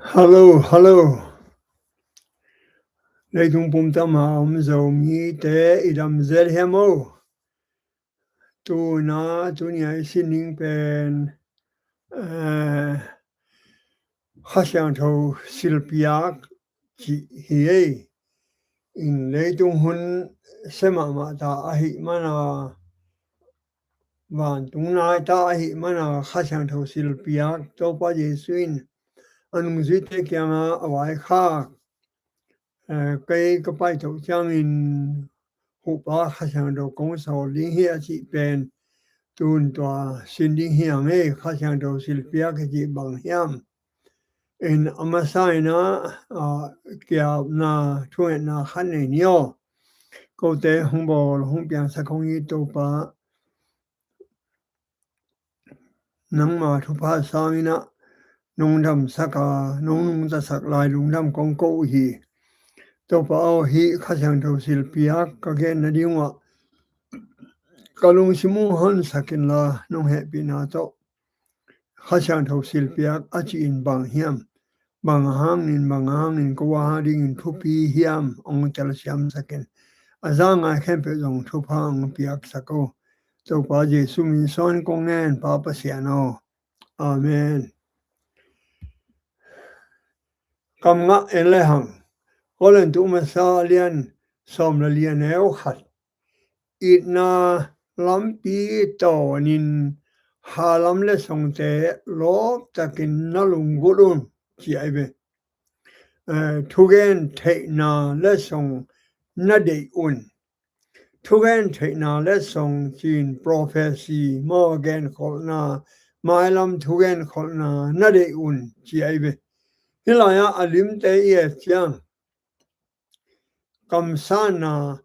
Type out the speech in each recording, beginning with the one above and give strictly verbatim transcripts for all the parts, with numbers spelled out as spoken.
Hallo, hallo. Leitung pumtama om Zomite i dam zel hiam o? Tuna, tuni a i sin ding pen, eh, Kha Siangtho silpiak cih hi ei. In leitung hun sia mahmah ta ahih mana, vantung nai ta ahih mana Kha Siangtho silpiak Topa Jesu in a nungzuite kiangah a vaikhak, eh, kei ka paito ciangin huhpa Kha Siangtho kong sawl ding hi a cih pen tun tua sin ding hi ang ei. Kha Siangtho silpiak i cih bang hiam? In a masa in ah, ah, kiapna thungetna khat nei ni aw. Kote hong bawl hong piangsak hong hi Topa, nangma thupha sangin ah nong damsak a, nong nungtasak lai lungdam kong ko uh hi. Topa aw, hih Kha Siangtho silpiak ka gen nading uh ah ka lungsim uh honsak inla nong hehpihna tawh Kha Siangtho silpiak a cih in bang hiam? Bang hangin, bang hangin ko a dingin thupi hiam? Hong telsiamsak in. A za ngai khempeuh zong thupha hong piaksak o. Topa Jesu min suang kong ngen, Pa Pasian aw. Amen. Kam ngah en le hang. Korintu masa lian sawm le li a neu khat. Itna lampi tawnin kha lam letsongte lawptakin na lunggulh un, ci ahi ve. Eh, thugen theihna letsong na deih un. Thugen theihna letsong ci-in prophecy maw, genkholhna, mailam thugenkholhna na deih un, ci ahi ve. Hih lai-ah a limte i et ciang kamsanna,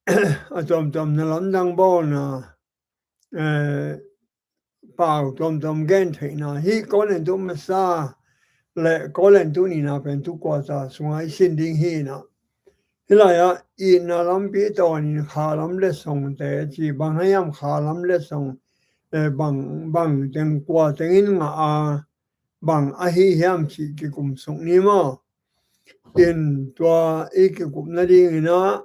a tuamtuamna lamdang bawlna, eh, pau tuamtuam gen theihna, hih Korintu masa le Korintu nihna pen tu kua ta sungah i sin ding hi in ah. Hih lai-ah itna lampi tawnin kha lam letsongte ci bang hiam, kha lam letsong, eh, bang, bang teng kua tengin ngah a, bang ahi hiam cih kikum suk ni maw. In tua i kikup nadingin ah,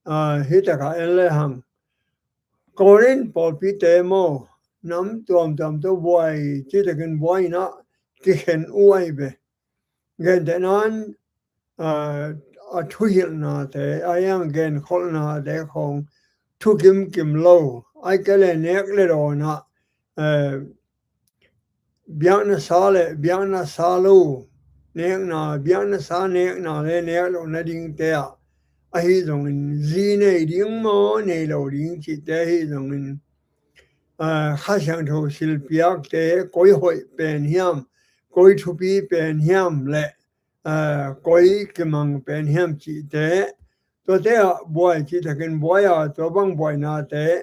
ah, hih takah en le hang. Korin pawlpite maw, nam tuamtuam tawh buai, citakin buai in ah kikhen uh ahi ve. Gentehna in, ah, a thuhilhnate, a hiang genkholhnate khawng thukimkim lo, ahih kei leh nek le dawn ah, eh, biakna sa le biakna sa lo nekna, biakna sa nekna le nek loh nadingte ah, ahi zongin zi nei ding maw nei lo ding cihte ahi zongin, ah, Kha Siangtho silpiakte koi hoih pen hiam, koi thupi pen hiam le, ah, koi kimang pen hiam cihte, tuate ah buai citakin buai a, tua bang buainate,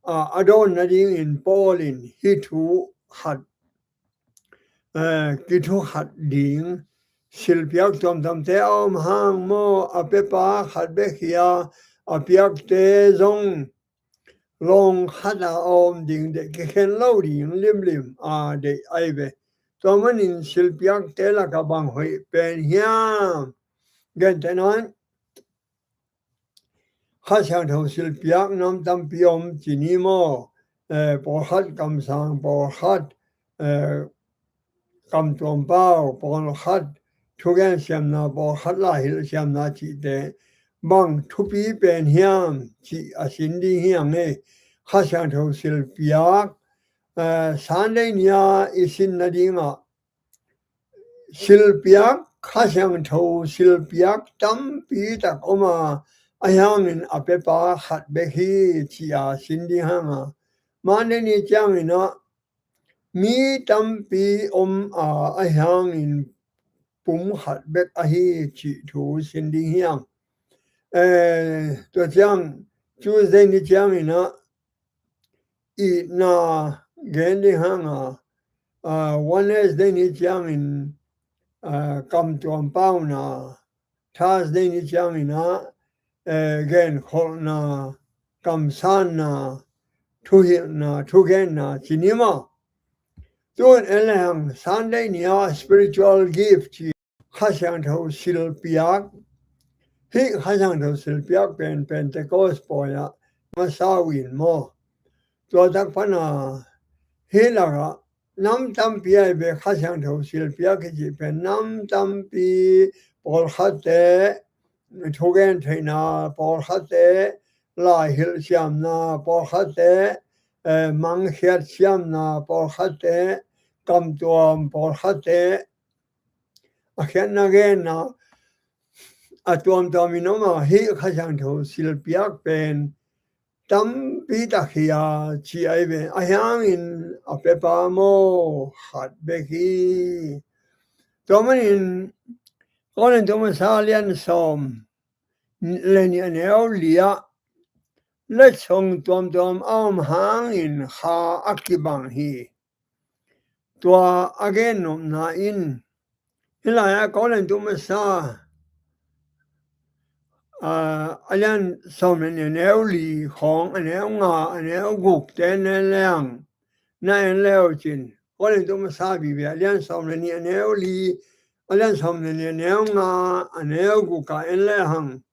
ah, a dawn nadingin Paul in hih thu khat, eh, kithukhat ding, silpiak tuamtuamte a om hang maw, a pepa khat bek hi a, a piakte zong lawng khat a om ding deih, kikhen lo ding limlim a deih ahi ve. Tua manin silpiakte lakah bang hoih pen hiam? Gentehna in Kha Siangtho silpiak nam tampi om ci ni maw? Eh, pawlkhat kamsang, pawlkhat, eh, kamtuampau, pawlkhat thugen siamna, pawlkhat laihilh siamna cihte bang thupi pen hiam cih a sin ding hi ang e. Kha Siangtho silpiak, eh, Sunday ni-a i sin nadingah silpiak, Kha Siangtho silpiak tampi tak om a, ahi hangin a pepa khat bek hi ci-a sin ding hang a, Monday ni ciangin ah mi tampi om a, ahi hangin pum khat bek ahi cih thu sin ding hi ang. Eh, tua ciang Tuesday ni ciangin ah itna gen ding hang a, ah, Wednesday ni ciangin, ah, kamtuampauna, Thursday ni ciangin ah, eh, genkholhna, kamsanna, thuhilhna, thugenna ci ni maw? Tun en le hang Sunday ni-a spiritual gift ci Kha Siangtho silpiak. Hih Kha Siangtho silpiak pen Pentecost pawi-ah masa uh in maw. Tua tak pana hih lakah nam tampi ahi ve, Kha Siangtho silpiak i cih pen nam tampi, pawlkhatte thugen theihna, pawlkhatte laihilh siamna, pawlkhatte, eh, mangkhiat siamna, pawlkhatte kamtuam, pawlkhatte a khiatna genna, a tuamtuam in om a, hih Kha Siangtho silpiak pen tampi tak hi a ci ahi ve. Ahi hangin a pepa maw khat bek hi. Tua manin Korintu masa lian sawm le nih a neu li-ah letsong tuamtuam a om hangin kha a kibang hi. Tua a gennopna in hih lai-ah Korintu masa, ah, a lian sawm le nih a neu li khawng a neu nga a neu guk te en le hang, na en le uh cin, Korintu masa vive a lian sawm le nih a neu li, a lian sawm le nih a neu nga a neu guk ah en le hang.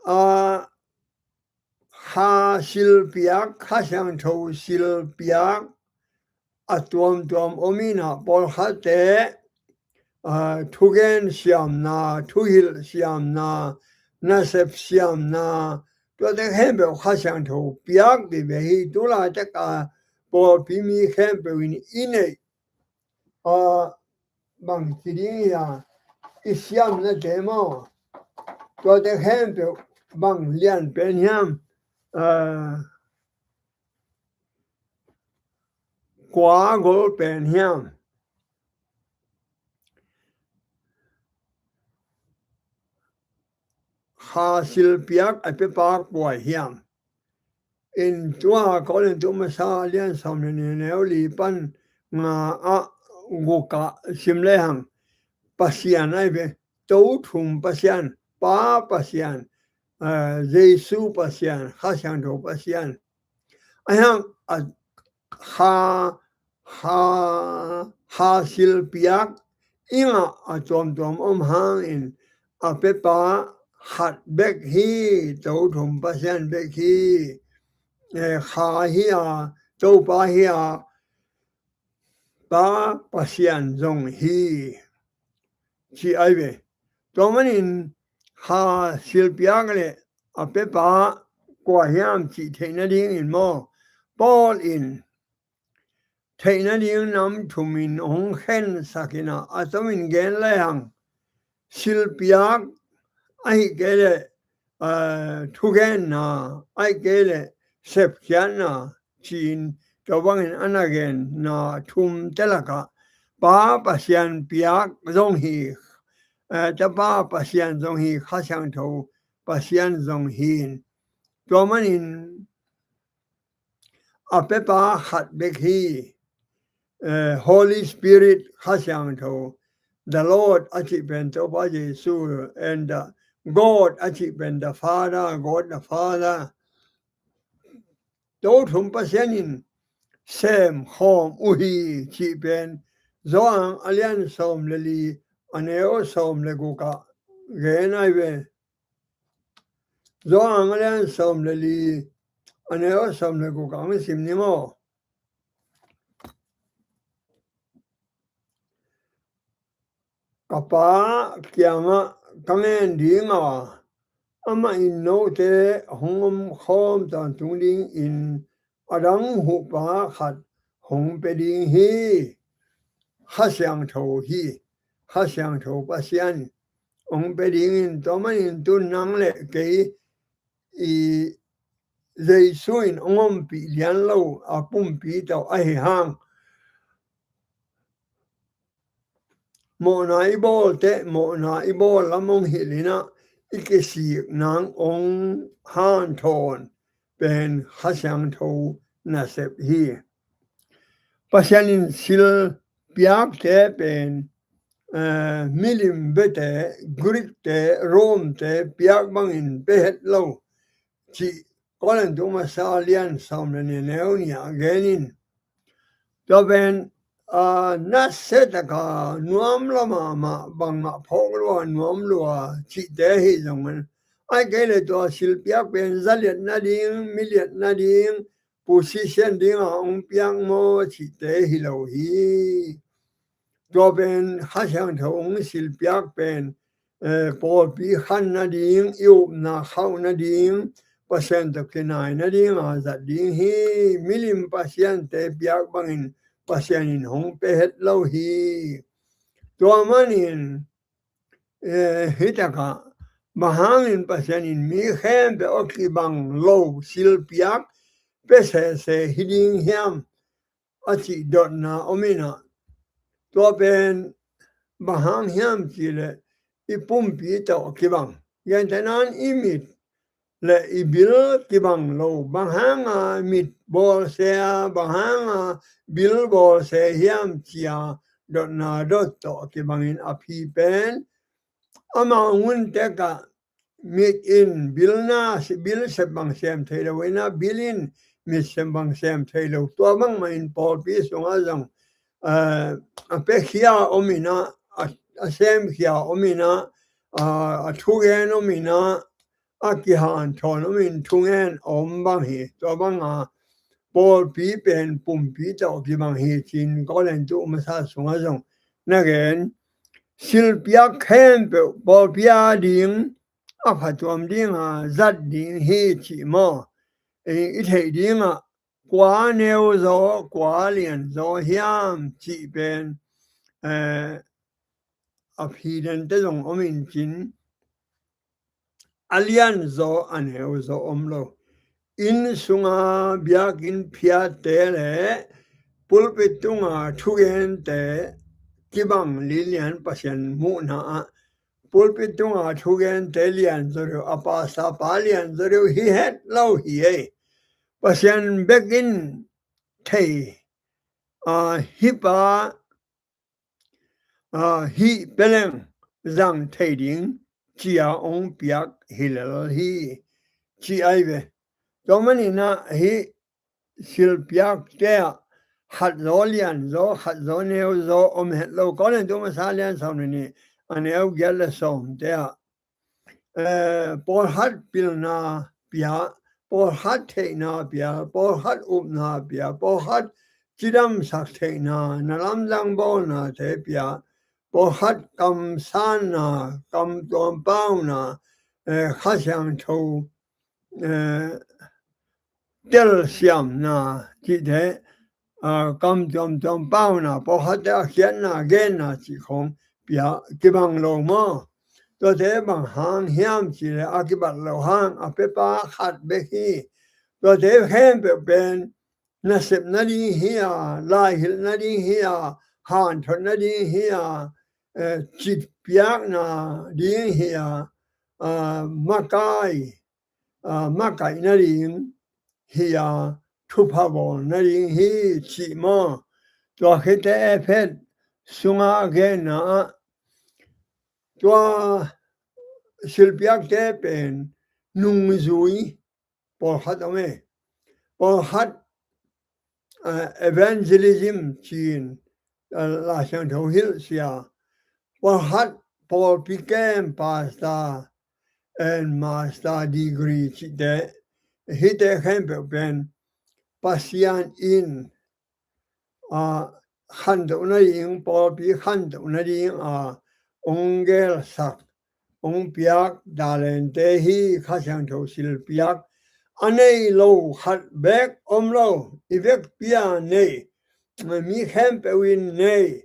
Ah, kha silpiak, Kha Siangtho silpiak a tuamtuam om in ah, pawlkhatte, ah, thugen siamna, thuhilh siamna, nasep siamna, tuate khempeuh Kha Siangtho piak vive hi. Tulaitak a pawlpi mi khempeuh in i neih, ah, bang ci ding hi a, i siamnate maw, tuate khempeuh bang lian pen hiam, ah, kua gol pen hiam? Kha silpiak a pepa kua hiam? In tua Korintu masa lian sawm le nih a neu li pan nga ah guk ah sim le hang, Pasian ahi ve, To Thum Pasian, Pa Pasian, eh, Jesu Pasian, Kha Siangtho Pasian. Ahi hang a kha, kha, kha silpiak i ngah a tuamtuam om hangin a pepa khat bek hi, To Thum Pasian bek hi. Eh, kha hi a, Topa hi a, Pa Pasian zong hi, ci ahi ve. Tua manin kha silpiak le a pepa kua hiam cih theih nadingin maw, Paul in theih nading nam thum in hong khensak in ah, a tomin gen le hang, silpiak, ahih kei leh, eh, thugenna, ahih kei leh sepkhiatna ci-in, tua bangin a na genna thumte lakah Pa Pasian piak zong hi, eh, Tapa Pasian zong hi, Kha Siangtho Pasian zong hi. Tua manin a pepa khat bek hi. Eh, Holy Spirit, Kha Siangtho, the Lord a cih pen Topa Jesu, and the God a cih pen the Father, God the Father. To Thum Pasian in sem khawm uh hi cih pen Johan a lian sawm le li, a neu sawm le guk ah gen ahi ve. Johan a lian sawm le li, a neu sawm le guk ah hong sim ni maw. Ka Pa kiangah ka ngen ding a, amah in note hong om khawm tawntung dingin a dang huhpa khat hong pia ding hi. Kha Siangtho hi, Kha Siangtho Pasian hong pia dingin, tua manin tun nang le kei i Jesu in hong ompih lian lo a pumpi tawh ahi hang, mawhna i bawl teh, mawhna i bawl lam hong hilh in ah, i kisik nang hong hanthawn pen Kha Siangtho nasep hi. Pasian in sil piakte pen, eh, milim bete, Greek-te, Rome-te piak bangin pia het lo cih Korintu masa lian sawm le nih, neu nih ah genin, Tua pen, aa, nasia taka nuam lo mahmah, bangmah phawk lua, nuam lua cihte ahi zongin, ahih kei leh tua silpiak pen zaliat nading, miliat nading, position dinga hong piak maw cihte hi lo hi. Tua pen Kha Siangtho hong silpiak pen, eh, pawlpi khan nading, i upna khauh nading, Pasian tawh kinai nadinga zat ding hi. Milim pasiante piak bangin Pasian in hong pia het lo hi. Tua manin, eh, hih takah bang hangin Pasian in mi khempeuh a kibang lo silpiak pia sese hi ding hiam, a cih dotna om in ah, tua pen bang hang hiam cih leh i pumpi tawh kibang. Gentehna in i mit le i bil kibang lo, bang hanga mit bawlsia, bang hanga bil bawlsia hiam ci-a dotna dot tawh kibangin a phi pen amau ngun tekah mit in bil na, bil sem bang sem thei lo in ah, bil in mit sem bang sem thei lo. Tua bangmah in pawlpi sungah zong, eh, a piakhia om in ah, a, a semkhia om in ah, a, a thugen om in ah, a kihanthawn om in thugen om bang hi. Tua banga pawlpi pen pumpi tawh kibang hi ci-in Korintu masa sungah zong na gen. Silpiak khempeuh pawlpi a ding a phatuam dinga zat ding hi cih maw? I, i theih dingah kua neu zaw, kua lian zaw hiam cih pen, eh, a phi dente zong om in cin, a lian zaw, a neu zaw om lo. Inn sunga biakinn phiatte le pulpit tunga thugente kibang lilian Pasian muhna ah, pulpit tunga thugente lian zaw deuh, a pastor pa lian zaw deuh hi het lo hi ei. Pasian bek in thei, a, hih pa, a, hih peleng zang thei ding ci-a hong piak hi lel hi, ci ahi ve. Tua manin ah hih silpiakte ah khat zaw lian zaw, khat zaw neu zaw om het lo. Korintu masa lian sawm le nih, a neu giat le sawmte ah, eh, pawlkhat pilna pia, pawlkhat theihna pia, pawlkhat upna pia, pawlkhat cidamsak theihna, na lamdang bawlnate pia, pawlkhat kamsanna, kamtuam pauna, eh, Kha Siangtho, eh, telsiamna cihte, a, kam tuamtuam pauna, pawlkhatte a khiatna, genna cih khawng pia kibang lo maw? Tuate bang hang hiam cih leh a kibat loh hang a piapa khat bek hi. Tuate khempeuh pen nasep nading hi a, laihilh nading hi a, hanthot nading hi a, eh, citpiakna ding hi a, a, makai, a, makaih nading hi a, thupha bawl nading hi cih maw? Tua khit teh Efesa sunga a genna ah tua silpiakte pen nungzui pawlkhat om e. Pawlkhat, eh, evangelism ci-in, eh, Lai Siangtho hilhsia. Pawlkhat pawlpi kem, pastor and master degree cihte, hihte khempeuh pen Pasian in, a, khantoh nading, pawlpi khantoh nading a hong gelsak, hong piak talente hi. Kha Siangtho silpiak a nei lo khat bek om lo. I vekpi a nei, mi khempeuh in nei.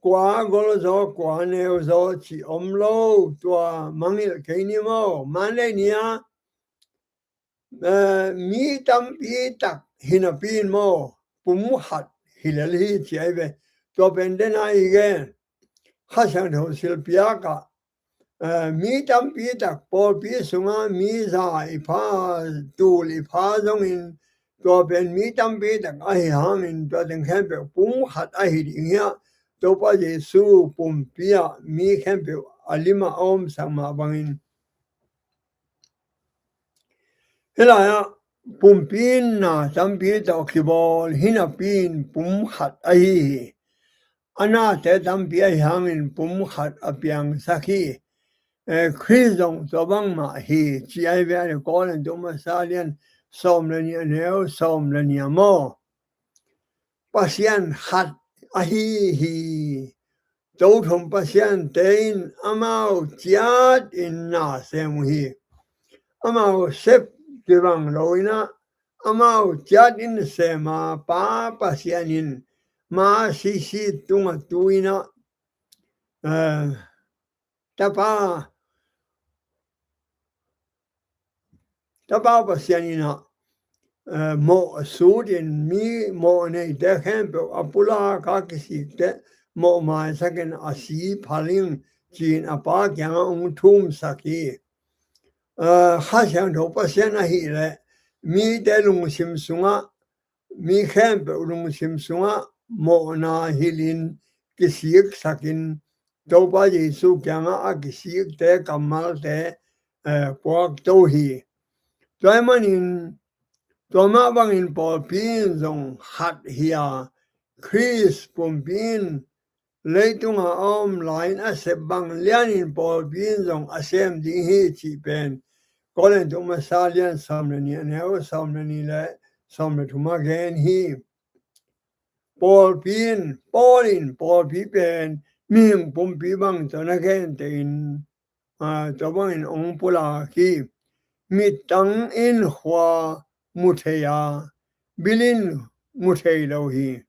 Kua gol zaw, kua neu zaw cih om lo. Tua mangngilh kei ni maw? Monday ni-a, eh, mi tampi tak hi napi in maw, pum khat hi lel hi ci ahi ve. Tua pen den a i gen, Kha Siangtho silpiak ah, eh, mi tampi tak pawlpi sungah mi za i pha, tul i pha zongin, tua pen mi tampi tak ahi hangin tua teng khempeuh pum khat ahi ding hi a, Topa Jesu pumpi ah mi khempeuh a limah a omsak mah bangin. Hih lai-ah pumpi in na tampi tawh kibawl hi napi in pum khat ahi hi. A nate tampi ahi hangin pum khat a piangsak hi. Eh, Khrist zong tua bangmah hi, ci ahi ve. A ni Korin tu masa lian sawm le nih a neu sawm le nih a maw. Pasian khat ahi hi. Tothum pasiante in amau ciat in na sem uh hi. Amau sep kibang lo in ah, amau ciat in sem a, Pa Pasian in ma sisi tungah tu in ah, eh, Tapa, Tapa Pasian in ah, eh, mawh a sut in mi mawh neite khempeuh a pulak a kisikte mawh maisak in a si phal ing ci-in a Pa kiangah hong thumsak hi. Eh, Kha Siangtho Pasian ahih leh mite lungsim sungah, mi khempeuh lungsim sungah mawhna hilhin kisiksakin Topa Jesu kiangah a kisikte kammalte, eh, puakto hi. Tua ahih manin tua mah bangin pawlpi in zong khat hi a, Khrist pumpi in leitunga a om lai-in a sep bang lianin pawlpi in zong a sem ding hi cih pen Korin tu masa lian sawm le nih a neu sawm le nih le sawm le thum a gen hi. Pawlpi in, Paul in pawlpi pen mihing pumpi bang tawh na gente in, aa, tua bangin hong pulak hi. Mittang in khua mu thei a, bil in mu thei lo hi.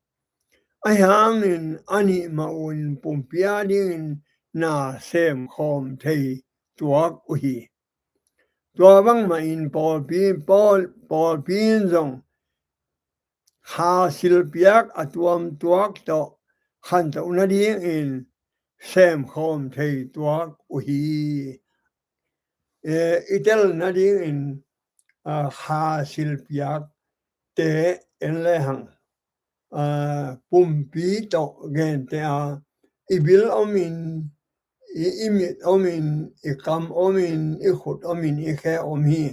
Ahi hangin a nih mah un pumpi a dingin na sem khawm thei tuak uh hi. Tua bangmah in pawlpi, pawl, pawlpi in zong kha silpiak a tuam tuak tawh khantoh nadingin sem khawm thei tuak uh hi. Eh, i tel nadingin, ah, kha silpiakte en lehang, ah, pumpi tawh gente a, i bil omin, i, i mit omin, i kam omin, i khut omin, i khe om hi.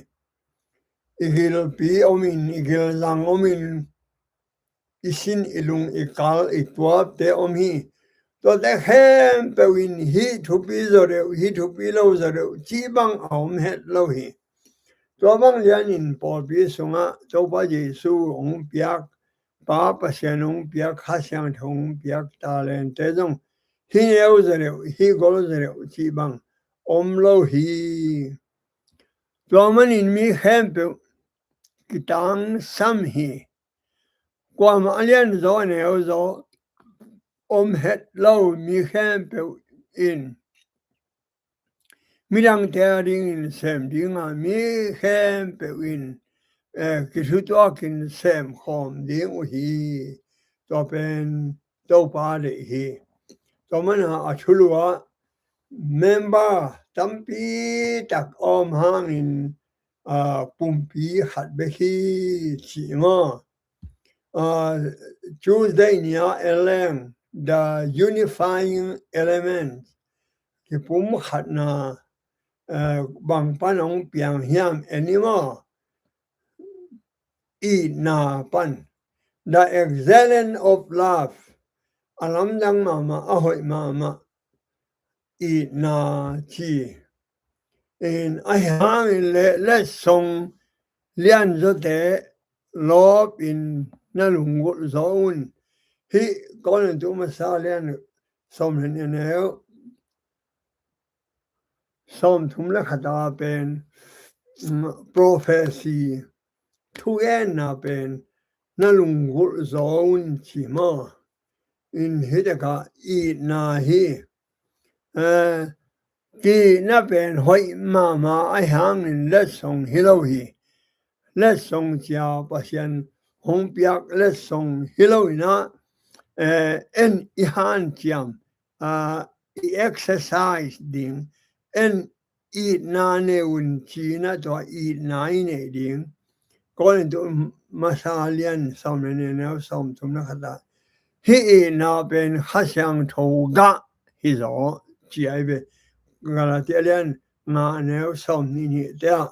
I gilpi omin, i gilzang omin, i sin, i lung, i kal, i tuapte om hi. Tuate khempeuh in hih thupi zaw deuh, hih thupi lo zaw deuh cih bang a om het lo hi. Tua bang lianin pawlpi sungah Topa Jesu hong piak, Pa Pasian hong piak, Kha Siangtho hong piak talente zong hih neu zaw deuh, hih gol zaw deuh cih bang om lo hi. Tua manin mi khempeuh kitangsam hi. Kuamah a lian zaw a neu zaw om het lo, mi khempeuh in midangte a dingin sem dinga, mi khempeuh in, eh, kithutuakin sem khawm ding uh hi. Tua pen Topa deih hi. Tua mana a thulu ah member tampi tak a om hangin, ah, pumpi khat bek hi ci maw. Ah, Tuesday ni a en leng, the unifying element, kipumkhatna, eh, bang pan hong piang hiam en ni maw. Itna pan, the excellence of love, a lamdang mahmah, a hoih mahmah itna ci. In ahi hangin le, letsong lianzawte lawpin na lunggulh zaw un. Hih Korin tu masa lian sawm le nih a neu sawmthum le khat a pen, mm, prophecy, thugenna pen na lunggulh zaw un ci maw. In hih takah itna hi. Eh, ki-itna pen hoih mahmah ahi hangin letsong hi lo hi. Letsong cia Pasian hong piak letsong hi lo in ah, eh, en i hanciam, ah, i exercise ding, en itna nei un ci-in ah tua itna i neih ding. Korin tu masa lian sawm le nih a neu sawmthum le khat ah, hih itna pen Kha Siangtho gah hi zaw ci ahi ve. Galatia lian nga a neu sawmnih nihte ah,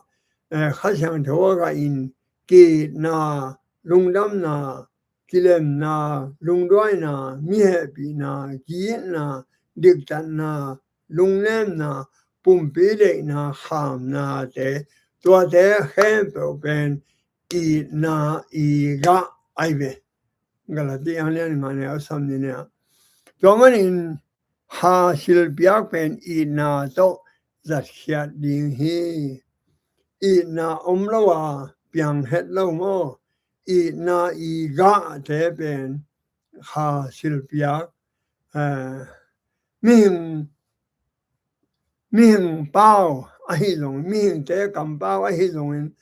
eh, Kha Siangtho a gah in ki-itna, lungdamna, kilemna, lungduaina, mi hehpihna, ki-itna, diktatna, lungnemna, pumpi deihna, khamnate, tuate khempeuh pen itna i gah ahi ve. Galati a lian nga, neu sawm nih nih ah. Tua manin kha silpiak pen itna tawh zatkhiat ding hi. Itna om lo a piang het lo maw? Itna i gahte pen kha silpiak, eh, mihing, mihing pau ahi zongin, mihingte kampau ahi zongin,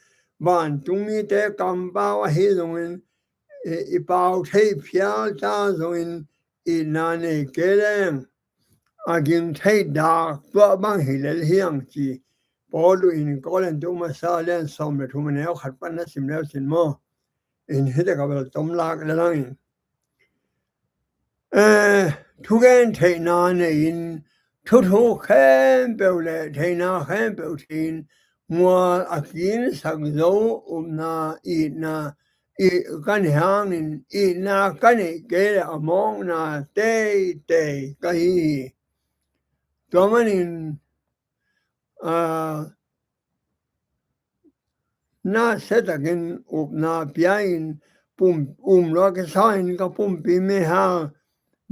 vantungmite kampau ahi zongin, i, i pau theih phial ta zongin, itna nei kei leng a ging thei dak, tua bang hi lel hi hang ci Paul in Korin tu masa lian sawm le thum a neu khat pan na sim leu sin maw? In hita ka bel tom lak le langin, eh, thugen theihna nei-in, thuthu khempeuh le theihna khempeuh thei-in, mual a kinsak zo upna, itna i ka neih hangin, itna ka neih kei le a mawkna teitei ka hi hi. Tua manin, ah, na setakin upna pia-in, pum, um lua kisa-in ka pumpi meihal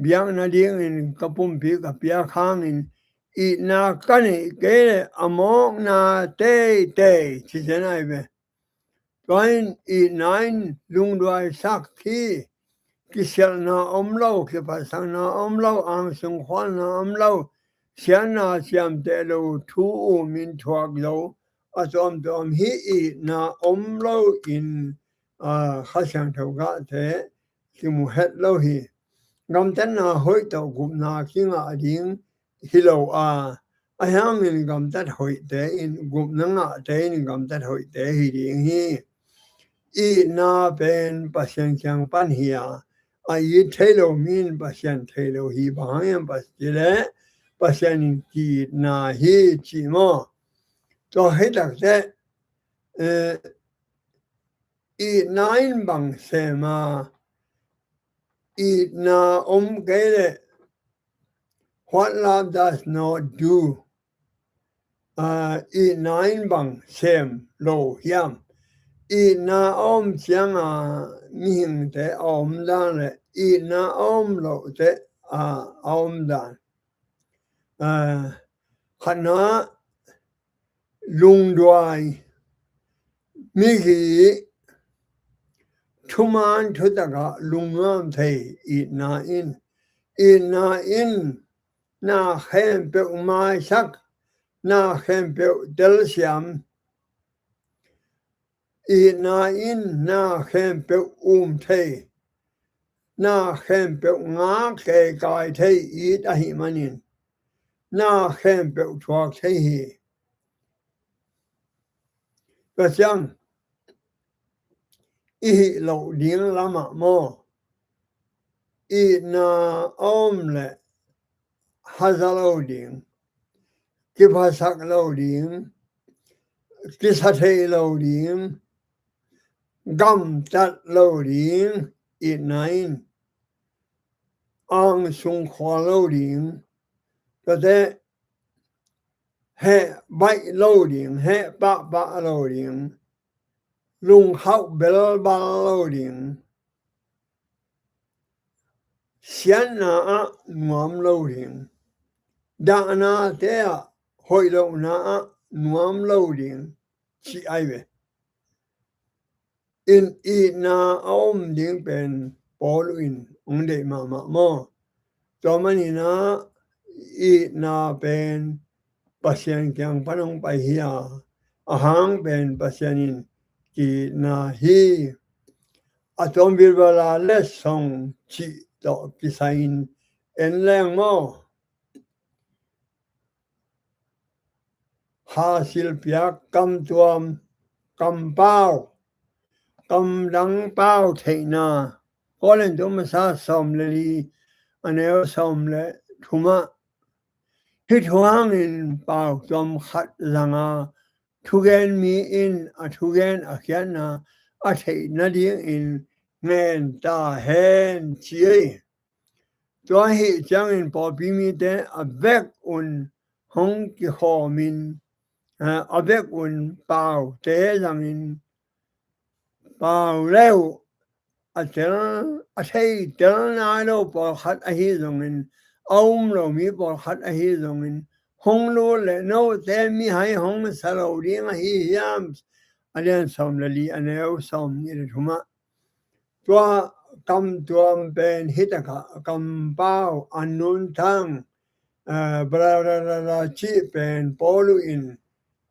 biak nadingin ka pumpi ka piak hangin, itna ka neih kei le a mawkna teitei ci zen ahi ve. Tua in itna in lungduaisak hi. Kisialhna om lo, kiphatsakna om lo, angsung khualna om lo, siatna ciamteh lo, thu umin thuak zo, a tuamtuam hi. Itna om loin, a, Kha Siangtho gahte kimu het lo hi. Gamtatna hoih tawh gupna kingah ding hi lo a, ahi hangin gamtat hoihte in, gupna ngahte in gamtat hoihte hi ding hi. Itna pen Pasian kiang pan hi a, a it thei lo mi in Pasian thei lo hi. Bang hang hiam Pasian, ci leh Pasian in ki-itna hi ci maw? Tua hi takteh, eh, itna in bang sem a, itna om kei leh what love does not do. Ah, itna in bang sem lo hiam? Itna a om cianga mihingte a om dan le itna a om lohte a, a om dan. Ah, khatna, lungduai, migi, thuman thutakah lungnuam thei itna in. Itna in na khempeuh maisak, na khempeuh telsiam. Itna in na khempeuh um thei, na khempeuh ngak keikai thei it ahih manin na khempeuh thuak thei hi. Tua ciang i hih loh ding lamah maw, itna a om leh haza lo ding, kiphasak lo ding, kisa thei lo ding, gamtat lo ding, itna in angsung khual lo ding, tuate heh baih lo ding, heh pahpah lo ding, lungkhauh belbal lo ding, siatna ah nuam lo ding, dahnate ah hoih lohna ah nuam lo ding, ci ahi ve. In itna a om ding pen Paul in hong deih mahmah maw? Tua manin ah itna pen Pasian kiang pan hong pai hi a, a hang pen Pasian in ki-itna hi. A tuam bilbala letsong cih tawh kisai-in en leng maw? Kha silpiak, kamtuam, kampau, kamdang pau theihna. Korin tu masa sawm le li, a neu sawm le thumah, hih thu hangin pau tuam khat zanga thugen mi in a thugen a khiatna a theih nadingin ngen ta hen ci hi. Tua ahih ciangin pawlpi mite a vekun hong kikhawmin, a vekun paute zangin pau le uh a tel, a thei tel nai lo pawlkhat ahi zongin, a um lo mi pawlkhat ahi zongin, hong lut le note mihai hong sa lo ding ahi hiam? A lian sawm le li, a neu sawm nih le thumah. Tua kamtuam pen hitakah kampau a nunthang, eh, bla bla bla bla cih pen Paulu in,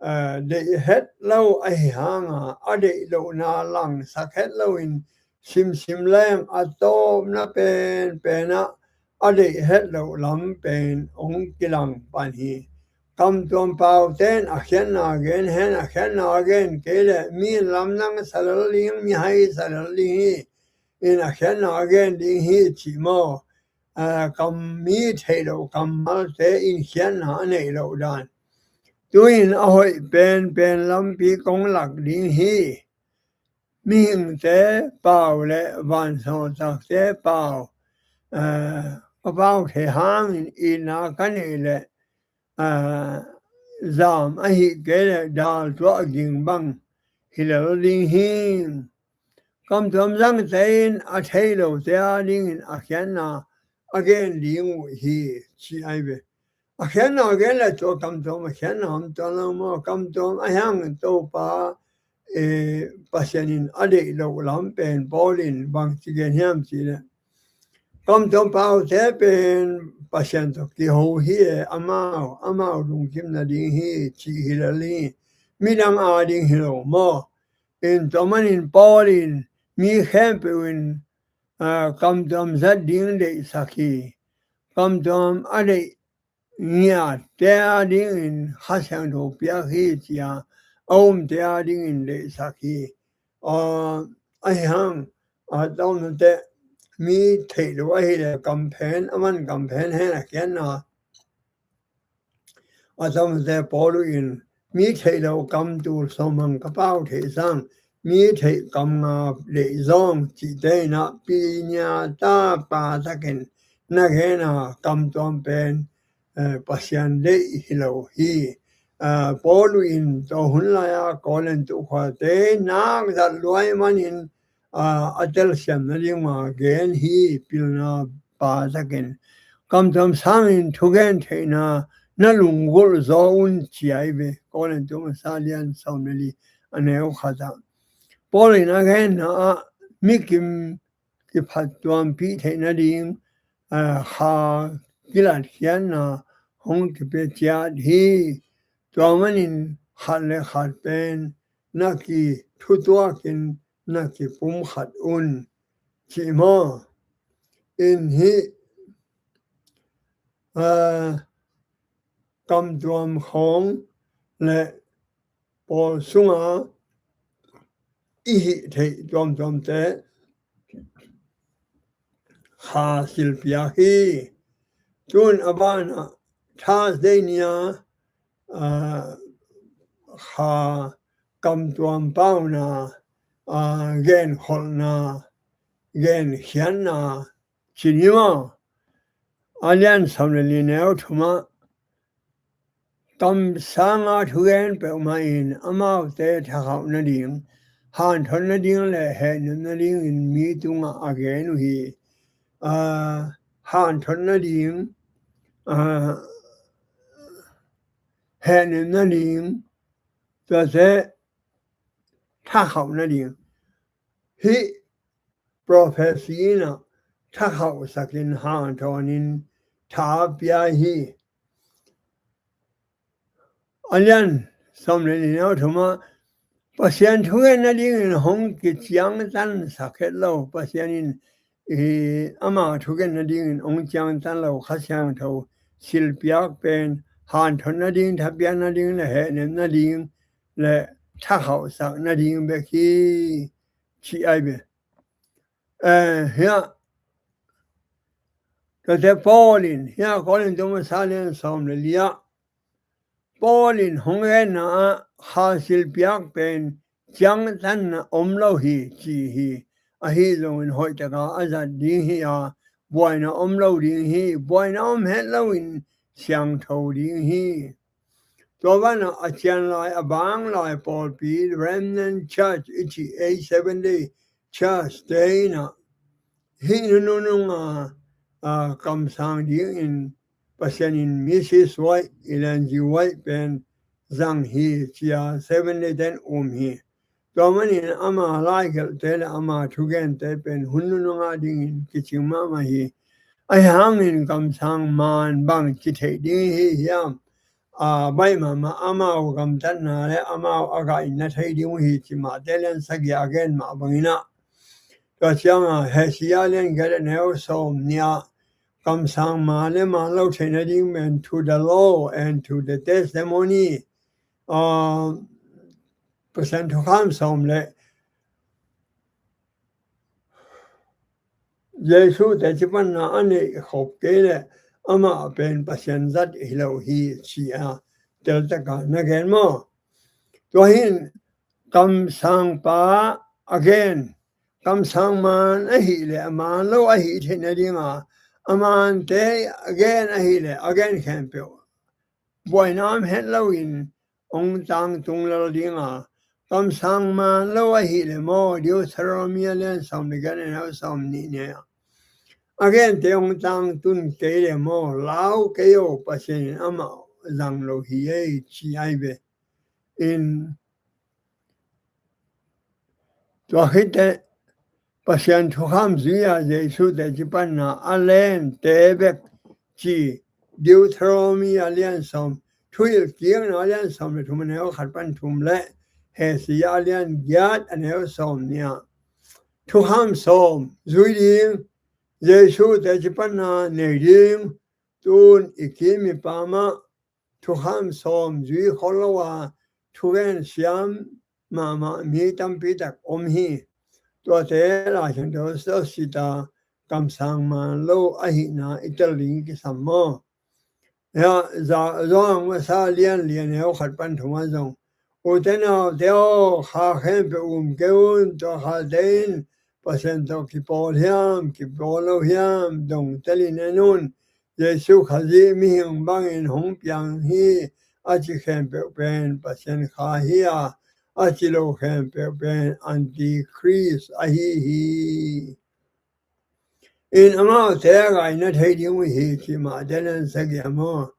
eh, deih het lo ahi hanga, a deih lohna langsak het loin simsim leng a tawpna penpenah a deih het loh lam pen hong kilang pan hi. Kamtuam paute in a khiatna gen hen, a khiatna gen kei leh mi in lamdang sa lel ding, mihai sa lel ding hi. In a khiatna gen ding hi cih maw? A, kam mi theih loh kammalte in khiatna a neih loh dan. Tu-in a hoih penpen lampi kong lak ding hi. Mihingte pau le vansawltakte pau, eh, ka pau thei hangin itna ka neih leh, eh, zam ahih kei leh dal tuah ging bang hi lel ding hi. Kamtuam zangte in a thei lote a dingin a khiatna a gen ding uh hi, ci ai ve. A khiatna gen le tua kamtuam a khiatna om tuan lo maw? Kamtuam a hiang Topa, eh, Pasian in a deih loh lam pen Paul in bang ci gen hiam cih leh, kamtuam paute pen Pasian tawh kiho hi e, amau, amau lungkim nading hi, cih hi lel hi. Midang a ding hi lo maw? In tua manin Paul in mi khempeuh in, ah, kamtuam zat ding deihsak hi. Kamtuam a deih ngiatte a dingin Kha Siangtho piak hi, ci-a a umte a dingin deihsak hi. Ah, ahi hang, ah, a tawpnate mi theih lo ahih leh kamphen, a man kamphen hen a khiatna. A tawpnate Paulu in mi theih loh kam tul sawm hang ka pau theih sang, mi theih kam nga deih zawng cihte in ah pinia ta pa takin na gen a, kamtuam pen, eh, Pasian deih hi lo hi. Ah, Paulu in tua hun lai-a Korintu khuate nak zat luai manin, ah, a telsiam nading ma gen hi, pilna pa takin. Kamtuam sangin thugen theihna na lunggulh zaw un, ci ai ve. Korintu masa lian sawm le li, a neu khat ah. Paul in a genna ah mikim kiphattuampih theih nading, ah, kha kilatkhiatna hong kipia ciat hi. Tua manin khat le khat pen na kithutuakin na kipumkhat un, cih maw? In hih, ah, kamtuam khawng le Paul sunga i hih theih tuamtuamte kha silpiak hi. Tun a banah Thursday ni-a, ah, kha kamtuam pauna, ah, genkholhna, genkhiatna ci ni maw? A lian sawm le li, neu thumah, kamsanga thugen peuhmah in amaute thakhauh nading, hanthot nading le hehnem nadingin mi tungah a gen uh hi. Ah, hanthot nading, ah, hehnem nading, tuate thakhauh nading. Hih prophecy in ah thakhauhsakin hanthawnin tha pia hi. A lian sawm le li, neu thumah, Pasian thugen nadingin hong kiciangtansak het lo. Pasian in, i, ama thugen nadingin hong ciangtan lo Kha Siangtho silpiak pen hanthot nading, thapiak nading le hehnem nading le thakhauhsak nading bek hi, ci ai ve. Eh, hiah, tuate Paul in, hiah Korintu masa lian sawm le li-ah Paul in hong genna ah kha silpiak pen ciangtanna om lo hi ci hi. Ahi zongin hoih taka a zat ding hi a, buaina om lo ding hi, buaina om het loin siangtho ding hi. Tua banah a cian lai a bang lai pawlpi Remnant Church i cih ei Seven Day Church te inah hih nununga a kamsang dingin Pasian in Missus White, Ellen G. White pen zang hi cia Seven Day ten um hi. Tua manin ama laigelhte le ama thugente pen hun nununga dingin kicing mahmah hi. Ahi hangin kamsang man bang ci theih ding hi hiam? A baih mahmah amau gamtatna le amau a gaihna thei ding uh hi ci Mate lian sagih a gen mah banginah. Tua cianga Hesia lian giat a neu sawm nih ah kamsang man le man lo theihna ding pen to the law and to the testimony, a Pasian thukham sawm le Jesu teci panna a neih khop kei le amah pen Pasian zat hi lo hi ci a teltaka na gen maw? Tua hin kamsangpa a gen, kamsang man ahih le a man lo ahih theihna dinga a mante a gen ahih le a gen khempeuh buaina om het loin hong tangtung lel dinga, kamsang man lo ahih le maw, Deuteronomy a lian sawm le giat a neu sawm nih nih a a gente hong tangtun kei le maw, lau kei o, Pasian in amah zang lo hi ei ci ai ve. In tua khit teh Pasian thukham zui-a Jesu teci panna a lente bek ci Deuteronomy a lian sawm, Thuhilhkikna a lian sawm le thum a neu khat pan thum le Hesia a lian giat a neu sawm nih ah thukham sawm zui ding, Jesu teci panna nei ding, tun i kim i pam ah thukham sawm zui khol lo a thugen siam mahmah mi tampi tak om hi. Tuate Lai Siangtho sita kamsang man lo ahihna i tel ding kisam maw? Hia, za, Johan masa lian li a neu khat pan thum ah zong, ute naute aw, kha khempeuh um kei un, tua khate in Pasian tawh kipawl hiam, kipawl lo hiam, dong telin en un. Jesu Khazih mihing bangin hong piang hi, a ci khempeuh pen Pasian kha hi a, a ci lo khempeuh pen Antichrist ahi hi. In amaute a gaihna thei ding uh hi ci Mate lian sagih a maw?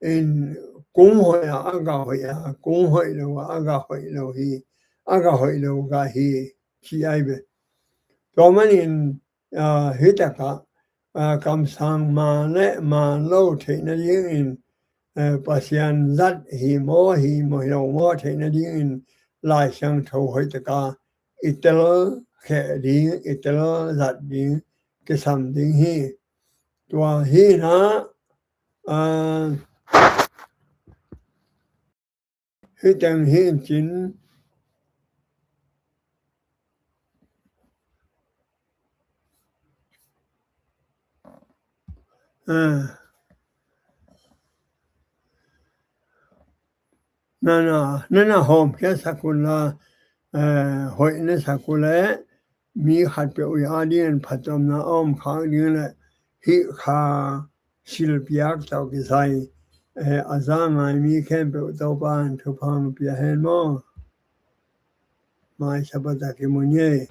In kung hoih a a ga hoih a, kung hoih lo a a ga hoih lo hi, a ga hoih lo ga hi ci ai ve. Tua manin, ah, hih takah, ah, kamsang man le man lo theihna dingin, eh, Pasian zat hi maw, hi maw, hi lo maw theihna dingin Lai Siangtho hoih taka i tel kheh ding, i tel zat ding kisam ding hi. Tua hi na, ah, hih teng hi in cin. Ah. Nana, nana hawmkhia sak uh la, eh, hoih na sak uh leh, mi khatpeuh i a dingin phattuamna a om khak ding leh, hih kha silpiak tawh kisai, eh, a za ngai mi khempeuh Topa in thupha hong pia hen maw? Mai Sabbath a kimu ni ei.